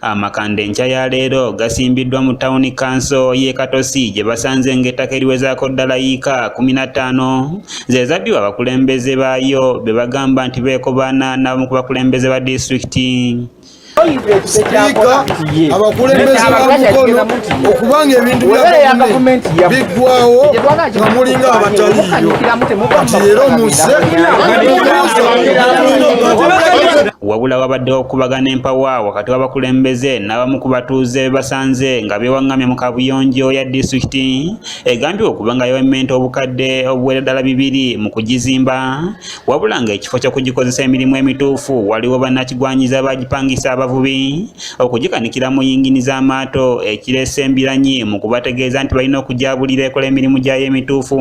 Speaker 20: Amakanda enkya ya leero gasimbiddwa mu tawuni kanso y'e Katosi gye basanze ng'ettaka eriwezaako ddala yiika 15 ze zabbibwa abakulembeze baayo be bagamba nti beekobaana n'abamu ku bakulembeze ba disitulikiti.
Speaker 5: Sipiika, abakulembeze ba Mukono okubanga ebintu bya gavumenti biggwawo nga mulinga abataliiyo, kati leero muzze.
Speaker 20: Wabula wabaddewo okukubagana empawa wakati w'abakulembeze n'abamu ku batuuze be basanze nga beewaŋŋamye mu kabuyonjo ya disitulikiti egambibwa okuba nga yawemmenta obukadde obuwera ddala 2 mu kugizimba, wabula ng'ekifo ky'okugikozesa emirimu emituufu waliwo bannakigwanyiza abagipangisa abavubi okugikanikira mu yingini z'amaato, ekireese embiranyi mu kubategeeza nti balina okujabulira ekola emirimu gyayo emituufu,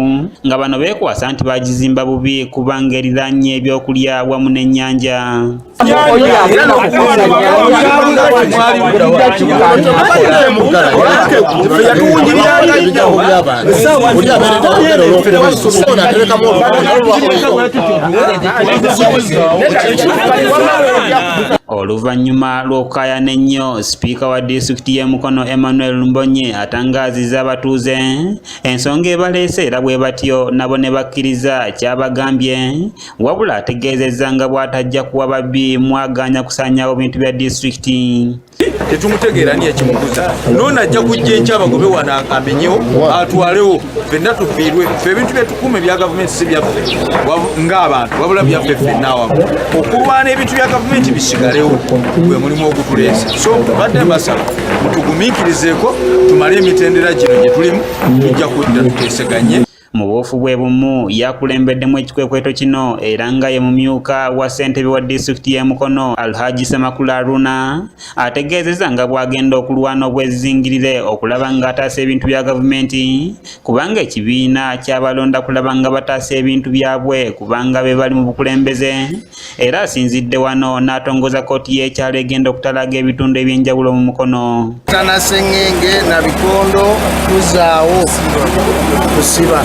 Speaker 20: nga bano beekwasa nti bagizimba bubi kubanga eriraanye ebyokulya wamu n'ennyanja. Oluvannyuma lw'okukaayana ennyo, sipiika wa disitulikiti y'e Mukono Emmanuel Mbonye atangaazizza abatuuze ensonga ebaleese era bwe batyo nabo ne bakkiriza kyabagambye, wabula ategeezezza nga bw'atajja kuwa babbi mwagaanya kusaanyaawo bintu bya disitulikiti.
Speaker 6: Tetumutegeera ni ekimukuza noona ajja kujja enkya abagobe wano amenyewo atwalewo, ffenna tufiirwe. Ffe ebintu byetukuuma ebya gavumenti si byaffe ng'abantu, wabula byaffe ffenna awamu. Okulwana ebintu bya gavumenti bisigalewo gwe mulimu ogutuleese. So badde mbasaba mutugumiikirizeeko tumale emitendera gino gye tulimu, tujja kudda tuteeseganye.
Speaker 20: Mu buufu bwe bumu yakulembeddemu ekikwekweto kino era nga ye mumyuka wa ssentebe wa disitulikiti y'e Mukono Alhaji Ssemakula Haruna ategeezezza nga bw'agenda okulwana obwezizingirire okulaba ng'ataasa ebintu bya gavumenti, kubanga ekibiina kyabalonda kulaba nga bataasa ebintu byabwe kubanga be bali mu bukulembeze. Era asinzidde wano n'atongoza kkooti y'ekyalo egenda okutalaga ebitundu ebyenjawulo mu Mukono.
Speaker 16: Tana Sengenge na Bikondo tuzaawo kusiba.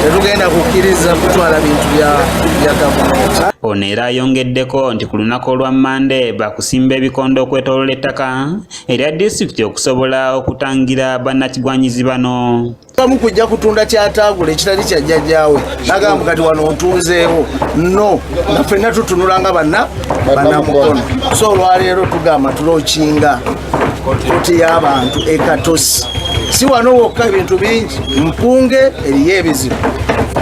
Speaker 16: Tetugenda kukkiriza kutwala bintu bya gavumenti.
Speaker 20: Ono era ayongeddeko nti ku lunaku olwa Mmande bakusimba ebikondo okwetooloola ettaka erya disitulikiti okusobola okutangira bannakigwanyizi bano.
Speaker 16: Bamu kujja kutunda kyataagula ekitali kya jjajjaawe n'agamba kati wano ontunzeewo no nga ffenna tutunula nga bannamukono. So olwaleero tugamba tulookinga kkooti y'abantu e Katosi. Si wano wokka, ebintu bingi, Mpunge eriyo ebizibu,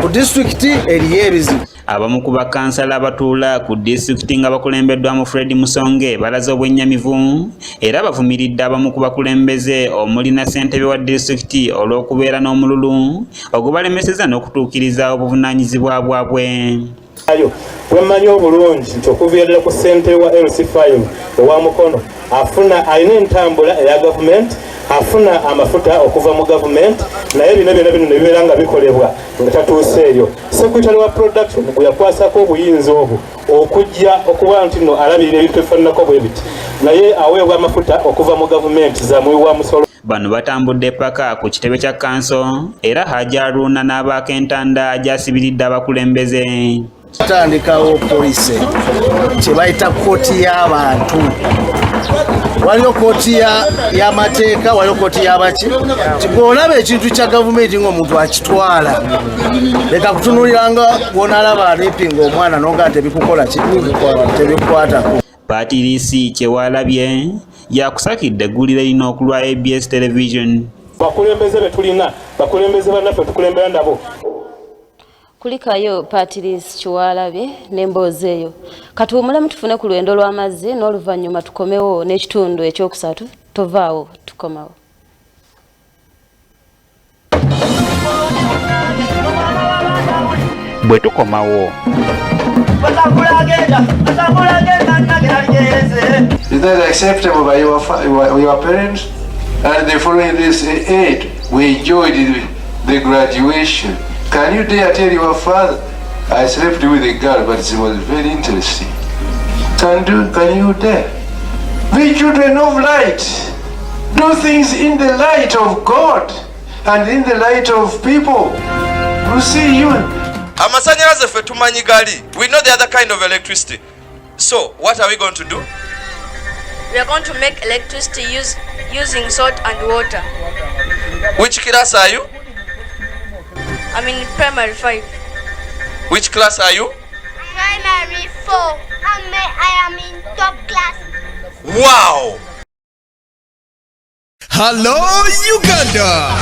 Speaker 16: ku disitulikiti eriyo ebizibu.
Speaker 20: Abamu ku bakansala abatuula ku disitulikiti nga bakulembeddwamu Fred Musonge balaze obwennyamivu era bavumiridde abamu ku bakulembeze omuli na ssentebe wa disitulikiti olw'okubeera n'omululu ogubalemesezza n'okutuukiriza obuvunaanyizibwa bwabwe.
Speaker 8: Ayo wemmanyi obulungi nti okuviira ddala ku ssentebe wa LC5 owa Mukono afuna alina entambula eya gavumenti, afuna amafuta okuva mu gavumenti, naye bino byonna bino ne bibeera nga bikolebwa nga tatuuseeyo. Secretary wa production gwe yakwasako obuyinza obwo okujja okuba nti nno alabirira ebintu ebifaananako bwe biti, naye aweebwa amafuta okuva mu gavumenti za muwi wa musolo.
Speaker 20: Bano batambudde paka ku kitebe kya kanso era Haji Haruna n'abaako entanda gy'asibiridde abakulembeze.
Speaker 16: Tutandikawo poliisi kye bayita kkooti y'abantu. Waliyo kkooti y'amateeka, waliyo kkooti y'abaki. Bw'olaba ekintu kya gavumenti ng'omuntu akitwala, leka kutunuulira nga bw'onaalaba alipinga omwana n'ogaa tebikukola ki, tebikukwatako.
Speaker 20: Patirisi Kyewalabye yakusakidde eggulire lino ku lwa ABS Television.
Speaker 8: Bakulembeze be tulina, bakulembeze bannaffe tukulembera nabo.
Speaker 30: Kulikayo Patrice Kiwalabye n'emboozi eyo. Katuwumulemu tufune ku lwendo lw'amazzi n'oluvannyuma tukomewo n'ekitundu ekyokusatu. Tovaawo, tukomawo.
Speaker 20: Bwe tukomawo.
Speaker 10: Is that acceptable by your parents? And the following this 8, we enjoyed the graduation. Can you dare tell your father, I slept with a girl, but it was very interesting. Can you dare? Be children of light. Do things in the light of God and in the light of people who see you.
Speaker 12: Amasanyalaze ffe tumanyi gali. We know the other kind of electricity. So what are we going to do?
Speaker 13: We are going to make electricity using salt and water.
Speaker 12: Which class are you?
Speaker 13: I'm in primary 5.
Speaker 12: Which class are you?
Speaker 14: Primary 4. I am in top class.
Speaker 12: Wow!
Speaker 15: Hello, Uganda!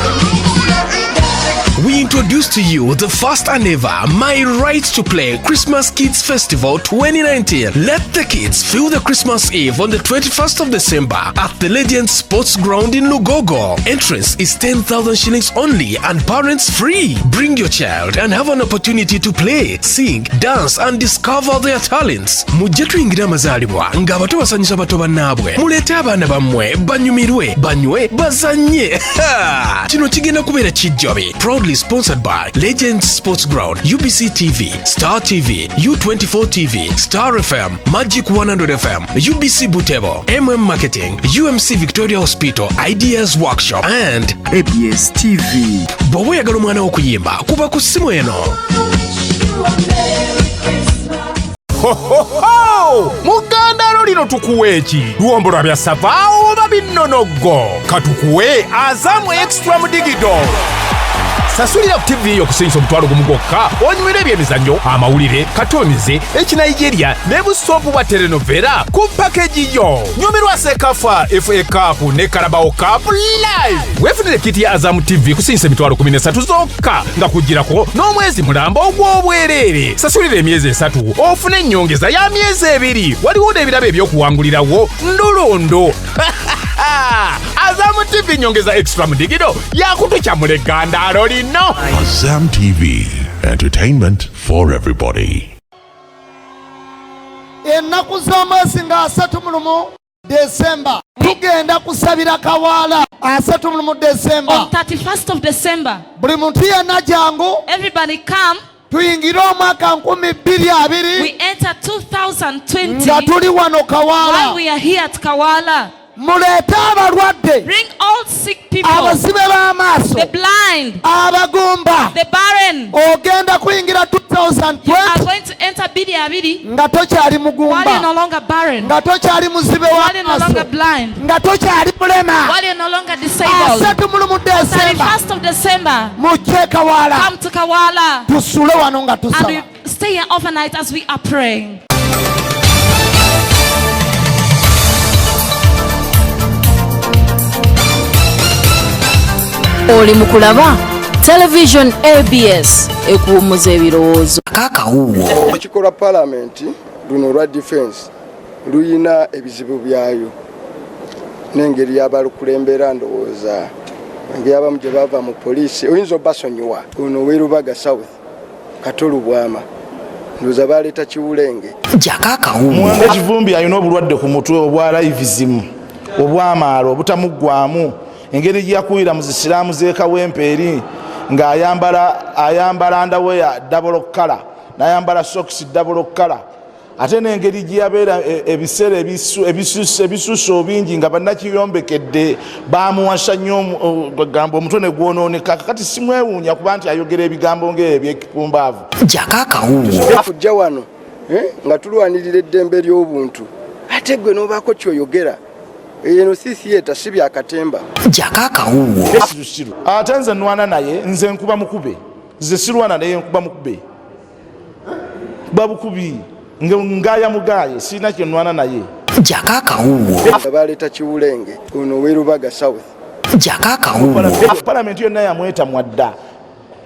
Speaker 15: We introduce to you the first and ever My Right to Play Christmas Kids Festival 2019. Let the kids feel the Christmas Eve on the 21st of December at the Legends Sports Ground in Lugogo. Entrance is 10,000 shillings only and parents free. Bring your child and have an opportunity to play, sing, dance and discover their talents. Mujje tuyingire amazaalibwa ng'abato basanyusa bato bannaabwe. Muleete abaana bammwe banyumirwe, banywe, bazannye. Kino kigenda kubeera kijjobi. Proudly sponsored by Legends Sports Ground, UBC TV, Star TV, U24 TV, Star FM, Magic 100 FM, UBC Butebo, MM Marketing, UMC Victoria Hospital, Ideas Workshop and
Speaker 11: ABS TV.
Speaker 15: Bw'oba oyagala omwana wo okuyimba, kuba ku ssimu eno.
Speaker 17: Ho, ho, ho! Mugandalo lino tukuwe eki luwombo lwa byasavaawo oba binnonoggo katukuwe Azamu Extra Mudigido. Sasulira ku TV yo okusinza 10,000 gwokka onywere ebyemizannyo, amawulire, katonize ekinigeria ne busoopu bwa telenovela ku pakeji yo. Nyumirwa CECAFA FA Cup ne Carabao Cup live. Weefunire kiti ya Azamu TV kusinza 13,000 zokka nga kugirako n'omwezi mulamba ogw'obwereere. Sasulira emyezi 3 ofune ennyongeza ya myezi 2. Waliwo n'ebirabo eby'okuwangulirawo ndulundu. Azamu TV nyongeza extra mudigido yakutukyamula eggandalo lino.
Speaker 19: Azam TV, entertainment for everybody.
Speaker 22: Ennaku z'omwezi nga 31 Desemba tugenda kusabira Kawaala. 31 Desemba.
Speaker 29: On 31st of December.
Speaker 22: Buli muntu yenna jangu.
Speaker 29: Everybody come.
Speaker 22: Tuyingire omwaka 2020.
Speaker 29: We enter 2020.
Speaker 22: Nga tuli wano Kawaala.
Speaker 29: While we are here at Kawaala.
Speaker 22: Muleete abalwadde.
Speaker 29: Bring all sick people.
Speaker 22: Abazibe b'amaaso.
Speaker 29: The blind.
Speaker 22: Abagumba.
Speaker 29: The barren.
Speaker 22: Ogenda kuyingira 2020
Speaker 29: You are going to enter 2020
Speaker 22: nga tokyali
Speaker 29: while you're
Speaker 22: mugumba,
Speaker 29: no longer barren,
Speaker 22: nga tokyali muzibe
Speaker 29: while you're no longer
Speaker 22: w'amaaso,
Speaker 29: blind,
Speaker 22: nga tokyali mulema.
Speaker 29: while you're no longer disabled.
Speaker 22: 31 Desemba,
Speaker 29: 31st of December,
Speaker 22: mujje Kawala,
Speaker 29: come to Kawala
Speaker 22: tusule wano nga
Speaker 29: and
Speaker 22: tusaba.
Speaker 29: we stay here overnight as we are praying.
Speaker 1: Oli mu kulaba Television ABS ekuwummuza ebirowoozo.
Speaker 11: Kakawuwo.
Speaker 5: Olukiiko lwa palamenti luno olwa defense luyina ebizibu byayo n'engeri y'abalukulembera, ndowooza engeri abamu gye bava mu poliisi oyinza obasonyiwa. Ono ow'e Lubaga South, Kato Lubwama, ndowooza baleeta kiwulenge.
Speaker 11: Jakakawuwo.
Speaker 2: Muwanga Kivumbi alina obulwadde ku mutwe obwa laivism, obwamaalo obutamuggwamu, engeri gye yakuwira mu zisiraamu z'e Kawempe eri ng'ayambala ayambala underwear double color, n'ayambala socks double color, ate n'engeri gye yabeera ebiseera ebisusse obingi nga bannakiyombekedde bamuwasa nnyo, gamba omutwe ne gwonooneka. Kakati simwewuunya kuba nti ayogera ebigambo ng'ebyo eby'ekipumbaavu.
Speaker 11: Jakakawuwo.
Speaker 5: Kujja wano nga tulwanirira eddembe ly'obuntu, ate gwe n'obaako kyoyogera, eno si theatre, si byakatemba.
Speaker 11: Jakakawuwo.
Speaker 2: Sirusiru. Ate nze nwana naye, nze nkuba mukube, nze sirwana naye, nkuba mukube babukubi ngaya mugaye, sirina kye nwana naye.
Speaker 11: Jakakawuwo.
Speaker 5: Baleeta kiwulenge ono ow'e Lubaga South.
Speaker 11: Jakakawuwo.
Speaker 2: Palamenti yonna yamwetamwa dda,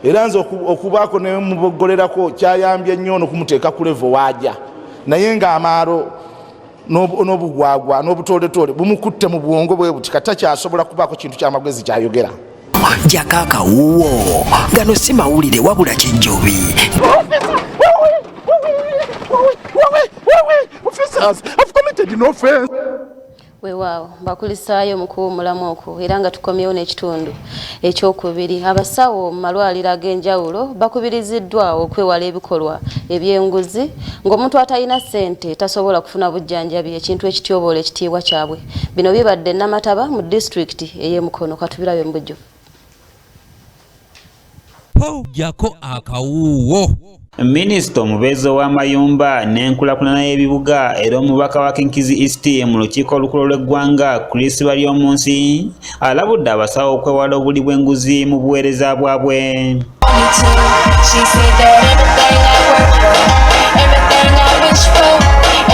Speaker 2: era nze okubaako nemubogolerako kyayambye nnyo n'okumuteeka ku level waaja, naye ng'amaalo n'obugwagwa n'obutooletoole bumukutte mu bwongo bwe buti, kati takyasobola kubaako kintu kyamagezi kyayogera.
Speaker 11: Jakakawuwo. Gano si mawulire wabula kijjobi.
Speaker 2: Officers, I've committed no offense.
Speaker 30: Weewaawo, mbakulisaayo mu kuwummulamu okwo, era nga tukomyewo n'ekitundu ekyokubiri. Abasawo mu malwaliro ag'enjawulo bakubiriziddwa okwewala ebikolwa eby'enguzi, ng'omuntu atalina ssente tasobola kufuna bujjanjabi, ekintu ekityoboola ekitiibwa kyabwe. Bino bibadde Namataba mu disitulikiti ey'e Mukono. Katubirabe mu bujjuvu.
Speaker 18: Jako akawuwo.
Speaker 20: Minisita omubeezi ow'amayumba n'enkulaakulana y'ebibuga era omubaka wa Kinkizi East mu lukiiko olukulu lw'eggwanga, Chris Baryomunsi, alabudde abasawo okwewala obuli bw'enguzi mu buweereza bwabwe.
Speaker 3: She said that everything I work for, everything I wish for,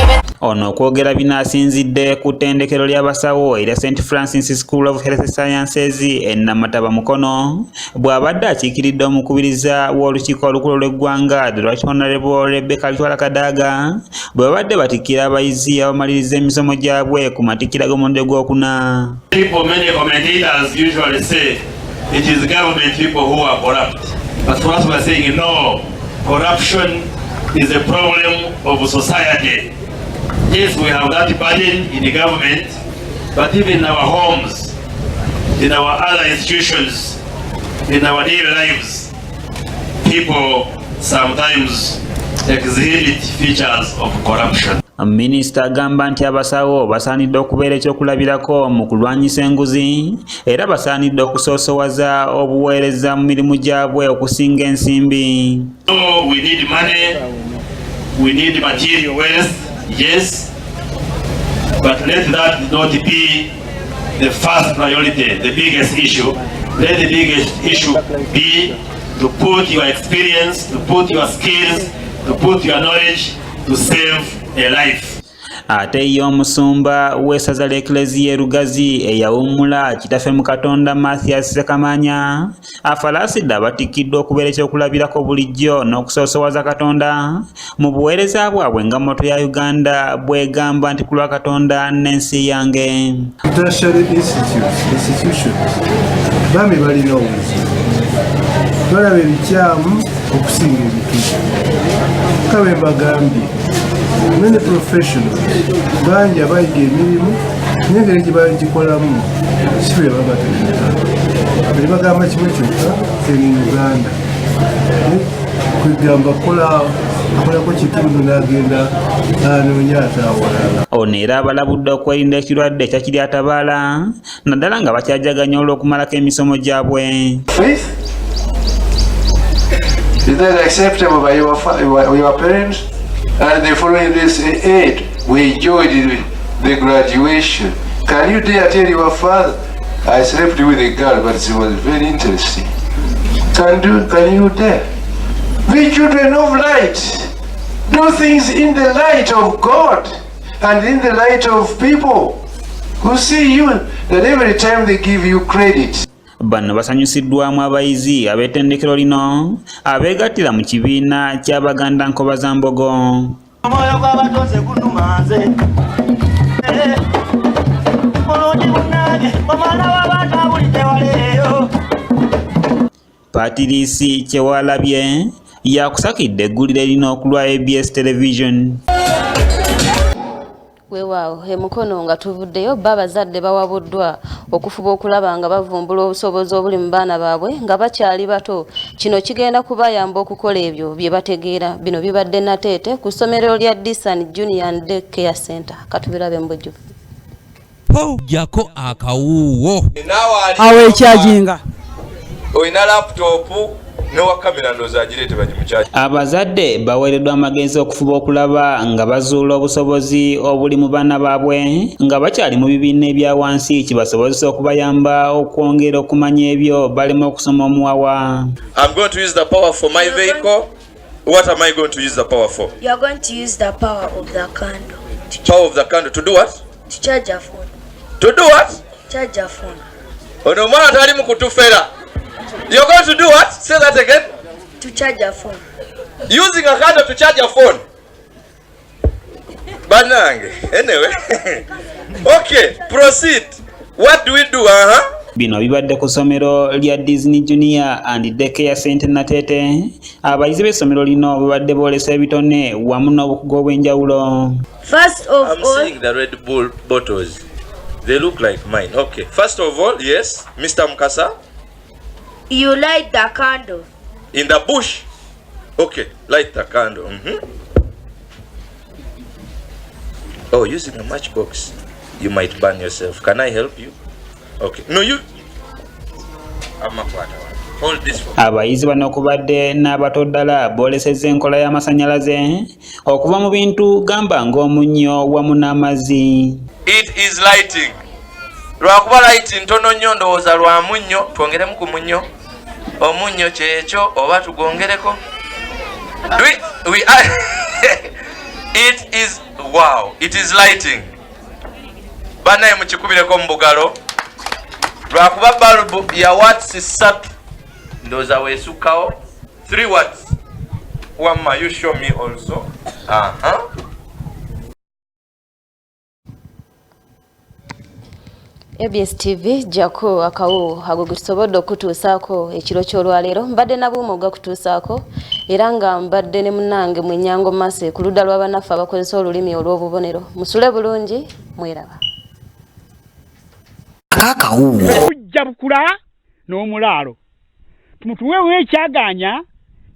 Speaker 3: everything.
Speaker 20: Ono okwogera bino asinzidde ku ttendekero ly'abasawo erya St Francis School of Health Sciences e Namataba Mukono, bw'abadde akiikiridde omukubiriza w'olukiiko olukulu lw'eggwanga, the Right Honorable Rebecca Alitwala Kadaga, bwe babadde batikkira abayizi abamaliriza emisomo gyabwe ku matikkira g'omulundi gwokuna.
Speaker 7: People, many commentators usually say it is government people who are corrupt. But for us, we are saying no, corruption is a problem of society. Yes, we have that burden in the government, but even in our homes, in our other institutions, in our daily lives, people sometimes exhibit features of corruption.
Speaker 20: Minisita agamba nti abasawo basaanidde okubeera ekyokulabirako mu kulwanyisa enguzi, era basaanidde okusoosowaza obuweereza mu mirimu gyabwe okusinga ensimbi.
Speaker 7: So we need money, we need material wealth, yes, but let that not be the first priority, the biggest issue. Let the biggest issue be to put your experience, to put your skills, to put your knowledge to save a life.
Speaker 20: Ate ye omusumba w'essaza ly'Eklezia e Lugazi eyawummula, kitaffe mu Katonda Mathias Ssekamanya, afalaasidde abatikkiddwa okubeera ekyokulabirako bulijjo n'okusoosowaza Katonda mu buweereza bwabwe, nga motto ya Uganda bw'egamba nti ku lwa Katonda n'ensi yange.
Speaker 23: Tertiary institutes, institutions, bami balina obuzibu, balaba ebikyamu okusinga ebituufu. Kabe mbagambye, many professionals bangi abayiga emirimu n'engeri gye bagikolamu si bwe baba bategeka. Bwe bagamba kimwe kyokka eri Uganda. Kwegamba kola akolako kitundu n'agenda anoonya ate awalala.
Speaker 20: Ono era abalabudde okwerinda ekirwadde ekya kiryatabaala naddala nga bakyajaganya olw'okumalako emisomo gyabwe.
Speaker 10: Faith? Is that acceptable by your parents? And the following this eight, we enjoyed the graduation. Can you dare tell your father? I slept with a girl, but she was very interesting. Can you dare? Be children of light. Do things in the light of God and in the light of people who see you, that every time they give you credit.
Speaker 20: Bano basanyusiddwamu abayizi ab'ettendekero lino abeegattira mu kibiina ky'Abaganda Nkobazambogo.
Speaker 4: Omwoyo gw'abatonze gunuma nze mulungi munnange omwana w'abantu abulidde waleeyo.
Speaker 20: Patirisi Kyewalabye yakusakidde eggulire lino ku lwa ABS Television.
Speaker 30: Weewaawo, emukono nga tuvuddeyo, bo abazadde bawabuddwa okufuba okulaba nga bavumbula obusobozi obuli mu baana baabwe nga bakyali bato. Kino kigenda kubayamba okukola ebyo bye bategeera. Bino bibadde Nateete ku ssomero lya Disan Junior and Day Care Center. Katubirabe mu bujjuvu.
Speaker 18: Jako akawuuwo.
Speaker 6: Awo ekyajinga.
Speaker 12: Olina laptop nowa kamera ndowooza agireete bagimukyaki.
Speaker 20: Abazadde baweereddwa amagezi okufuba okulaba nga bazuula obusobozi obuli mu baana baabwe nga bakyali mu bibiina ebya wansi kibasobozesa okubayamba okwongera okumanya ebyo balema okusoma omuwawa.
Speaker 12: I'm going to use the power for my vehicle. What am I going to use the power for?
Speaker 13: You are going to use the power of the candle.
Speaker 12: Power of the candle to do what?
Speaker 13: To charge your phone.
Speaker 12: To do what?
Speaker 13: Charge your phone.
Speaker 12: Ono omwana tali mu kutufera. You're going to do what? Say that again.
Speaker 13: To charge your phone.
Speaker 12: Using a candle to charge your phone. Banange. Anyway. Okay, proceed. What do we do? Uh-huh.
Speaker 20: Bino bibadde ku ssomero lya Disney Junior and Daycare Center Nateete. Abayizi b'essomero lino babadde boolesa ebitone wamu n'obukugu obw'enjawulo.
Speaker 13: First of
Speaker 12: I'm
Speaker 13: all,
Speaker 12: seeing the Red Bull bottles. They look like mine. Okay. First of all, yes, Mr. Mukasa.
Speaker 13: You light the candle.
Speaker 12: In the bush. Okay, light the candle. Oh, using a matchbox, you might burn yourself. Can I help you? Okay. No, you. Hold this for.
Speaker 20: Abayizi bano okubadde n'abato ddala boolesezza enkola y'amasannyalaze okuva mu bintu gamba ng'omunnyo wamu n'amazzi.
Speaker 12: It is lighting. Lwakuba light ntono nnyo, ndowooza lwa munnyo, twongeremu ku munnyo. Omunnyo kyekyo oba tugwongereko. We are it is wow, it is lighting. Bannaye mukikubireko mu bugalo. Lwakuba bulb ya watts 3, ndowooza weesukkawo 3 watts. Wamma, you show me also. Uh-huh.
Speaker 30: ABS TV, jako akawuwo ago getusobodde okutuusaako ekiro ky'olwaleero. Mbadde nabuuma ogakutuusaako era nga mbadde ne munnange Mwenyango Mase ku ludda lw'abannaffe abakozesa olulimi olw'obubonero. Musule bulungi, mweraba.
Speaker 11: Akawuwo.
Speaker 9: Kujja bukula n'omulaalo. Tumutuweewo ekyagaanya.